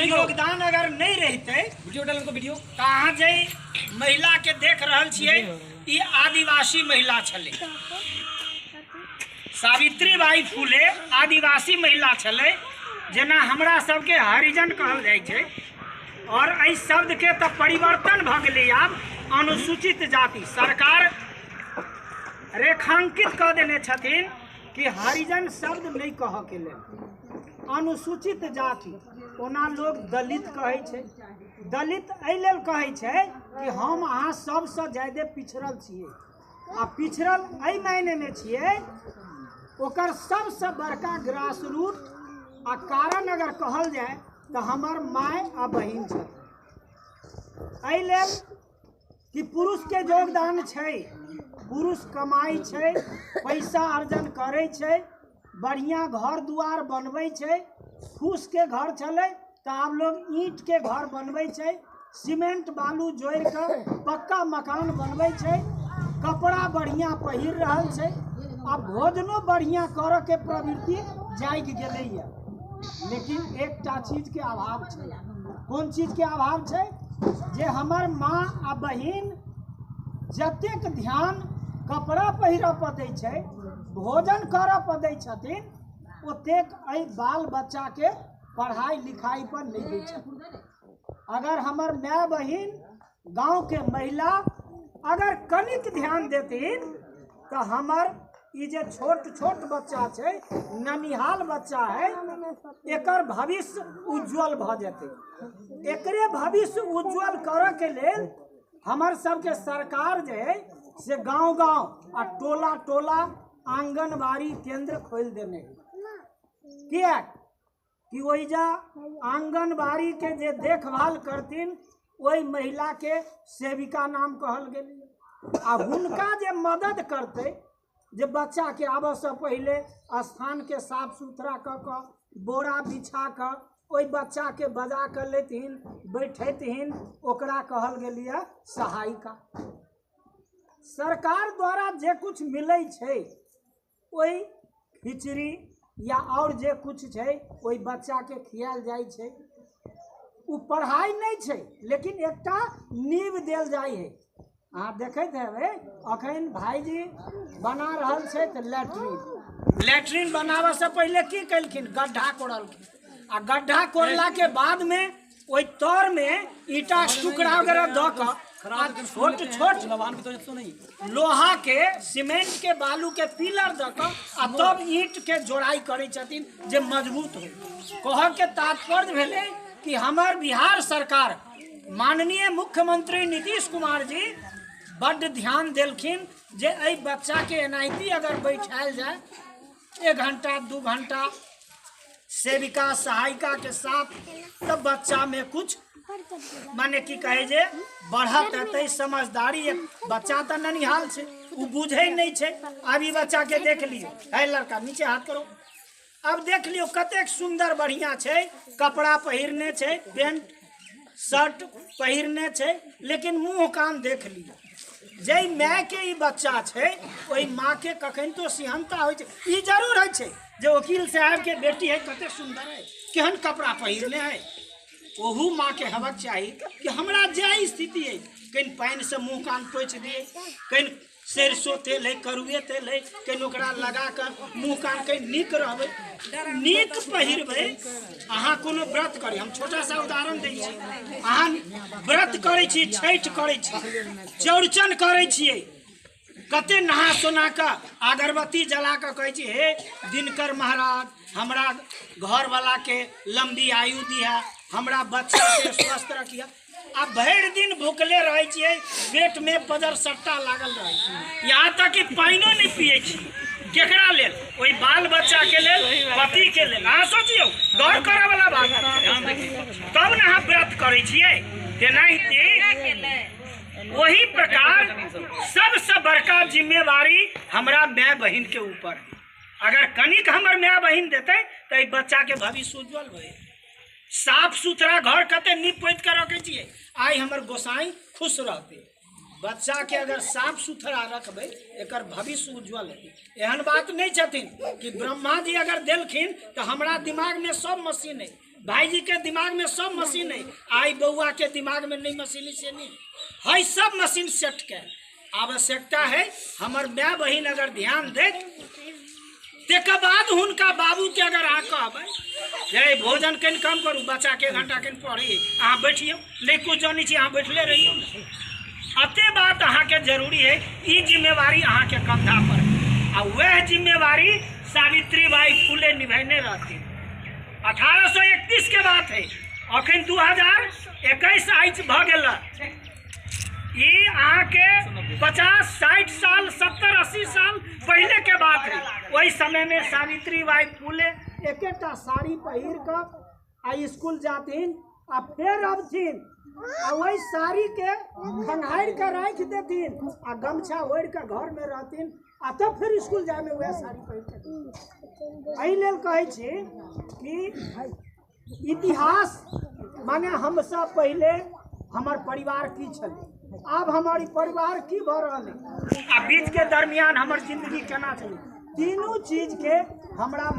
योगदान अगर नहि रहितै वीडियो डाल उनको वीडियो तऽ अहाँ जे महिलाके देख रहल छियै ई आदिवासी महिला छलै। सावित्री बाई फूले आदिवासी महिला छलै, जेना हमरा सबके हरिजन कहल जाइ छै। और एहि शब्दके तऽ परिवर्तन भऽ गेलै, आब अनुसूचित जाति सरकार रेखांकित कऽ देने छथिन कि हरिजन शब्द नहि कहऽके लेल, अनुसूचित जाति। ओना लोग दलित कहै छै। दलित एहि लेल कहै छै कि हम अहाँ सबसँ ज्यादे पिछड़ल छियै, आ पिछड़ल एहि मायनेमे छियै, ओकर सबसँ बड़का ग्रास रूट आ कारण अगर कहल जाय तऽ हमर माय आ बहिन छथिन। एहि लेल कि पुरुषके योगदान छै, पुरुष कमाइ छै, पैसा अर्जन करै छै, बढ़िआँ घर दुआर बनबै छै। फूसके घर छलै तऽ आब लोग ईंटके घर बनबै छै, सीमेंट बालू जोड़िकऽ पक्का मकान बनबै छै, कपड़ा बढ़िआँ पहिर रहल छै, आ भोजनो बढ़िआँ करऽके प्रवृत्ति जागि गेलैए। लेकिन एकटा चीजके अभाव छै। कोन चीजके अभाव छै? जे हमर माँ आ बहिन जतेक ध्यान कपड़ा पहिरऽ पर दै छै, भोजन करऽ पर दै छथिन, ओतेक एहि बाल बच्चाके पढ़ाइ लिखाइ पर नहि दै छथिन। अगर हमर माय बहिन गाँवके महिला अगर कनिक ध्यान देथिन तऽ हमर ई जे छोट छोट बच्चा छै, ननिहाल बच्चा है, एकर भविष्य उज्जवल भऽ जेतै। एकरे भविष्य उज्जवल करऽके लेल हमर सबके सरकार जे है से गाँव गाँव आ टोला टोला आंगनबाड़ी केंद्र खोलि देने है। किएक कि ओहिजा आंगनबाड़ी के जे देखभाल करथिन ओहि महिला के सेविका नाम कहल गेलै, आ हुनका जे मदद करतै, जे बच्चा के आबऽसँ पहिले स्थान के साफ सुथरा कऽ कऽ बोरा बिछा कऽ ओहि बच्चा के बजा कऽ लेथिन बैठेथिन, ओकरा कहल गेलैए सहायिका। सरकार द्वारा जे कुछ मिलै छै ओहि खिचड़ी या आओर जे कुछ छै ओहि बच्चाके खियाएल जाइ छै। ओ पढ़ाइ नहि छै, लेकिन एकटा नींव देल जाइ है। अहाँ देखैत हेबै अखन भाईजी बना रहल छथि लैट्रिन। लैट्रिन बनाबऽसँ पहिले की केलखिन? गड्ढा कोड़लखिन, आ गड्ढा कोड़लाके बादमे ओहि तरमे ईंटा टुकड़ा वगैरह दऽ कऽ आ छोट छोट लोहा के सीमेंट के बालू के पिलर दऽ कऽ आ तब ईंट के जोड़ाई करै छथिन जे मजबूत हो। कहऽ के तात्पर्य भेलै कि हमर बिहार सरकार माननीय मुख्यमंत्री नीतीश कुमार जी बड्ड ध्यान देलखिन जे एहि बच्चाके एनाहिते अगर बैठायल जाय 1 घंटा 2 घंटा सेविका सहायिका के साथ, तब बच्चा में कुछ माने की कहे जे बढ़त हेतै समझदारी। बच्चा तऽ ननिहाल छै, ओ बुझै नहि छै। आब ई बच्चा के देख लियौ, है लड़का नीचे हाथ करो, अब देख लियौ कतेक सुन्दर बढ़िआँ छै, कपड़ा पहिरने छै, पेंट शर्ट पहिरने छै, लेकिन मुँह कान देख लियौ। जाहि मायके ई बच्चा छै ओहि माँके कखन तो सिहनता होइ छै। ई जरूर होइ छै जे वकील साहबके बेटी है, कतेक सुन्दर है, केहन कपड़ा पहिरने है। ओहू माँके हेबाक चाही कि हमरा जे स्थिति है, कनि पानिसँ मुँह कान पोछि दिए, कनि सरिसो तेल है, करुए तेल है, कनि ओकरा लगा कऽ मुँह कान कनि नीक रहबै, नीक पहिरबै। अहाँ कोनो व्रत करी, हम छोटा सा उदाहरण दै छी, अहाँ व्रत करै छी, छठि करै छी, चौड़चन करै छियै, कते नहा सोना कऽ अगरबत्ती जला कऽ कहै छी, हे दिनकर महाराज हमरा घरवाला के लंबी आयु दिहा, हमरा बच्चा के स्वस्थ रखिहा। आ भरि दिन भुखले रहै छियै, पेट में पजर सट्टा लागल रहै छै, यहाँ तक कि पानिओ नहि पियै छी। केकरा लेल? ओहि बाल बच्चा के लेल, पति के लेल। अहाँ सोचियौ, गौर करऽ वाला बात, तब ने अहाँ व्रत करै छियै। तेनाहिते ओही प्रकार सबसँ बड़का जिम्मेवारी हमरा माय बहिन के ऊपर। अगर कनिक हमर माय बहिन देतै तऽ एहि बच्चा के भविष्य उज्जवल भए। साफ सुथरा घर कते नीप पोति के रखै छियै, आइ हमर गोसाई खुश रहतै। बच्चा के अगर साफ सुथरा रखबै एकर भविष्य उज्जवल हेतै। एहन बात नहि छथिन कि ब्रह्मा जी अगर देलखिन तऽ हमरा दिमाग में सब मशीन है, भाईजी के दिमाग में सब मशीन है, आई बउआ के दिमाग में नहीं मशीन से नहीं है, सब मशीन सेट के आवश्यकता है। हमर my बहिन अगर ध्यान दे तकर बाद हुनका बाबू के अगर अहाँ कहबै जे भोजन कनि कम करू, बच्चा के घंटा कनि पढ़ी, अहाँ बैठियौ, नहीं कुछ जानै छी अहाँ बैठले रहियौ ने। अते बात अहाँके जरूरी है, ई जिम्मेवारी अहाँके कंधा पर है। आ वह जिम्मेवारी सावित्री बाई फूले निभेने रहती। 1831 के बात है, अखन 2021 आइच भऽ गेल। ई अहाँके 50-60 साल 70-80 साल पहले के बात है। ओहि समय में सावित्री बाई फूले एकेटा साड़ी पहिर कऽ आ स्कूल जाथिन आ फेर अबथिन आ वही साड़ी के खंघारि के राखि देथिन आ गमछा ओढ़ि के घर में रहथिन आ तब फिर स्कूल जाय में वएह साड़ी पहिर के। एहि लेल कहै छी कि इतिहास माने हमसब पहिले हमर परिवार की छलै, आब हमर परिवार की भऽ रहल है आ बीच के दरमियान हमर जिंदगी केना छलै, तीनू चीज के हमरा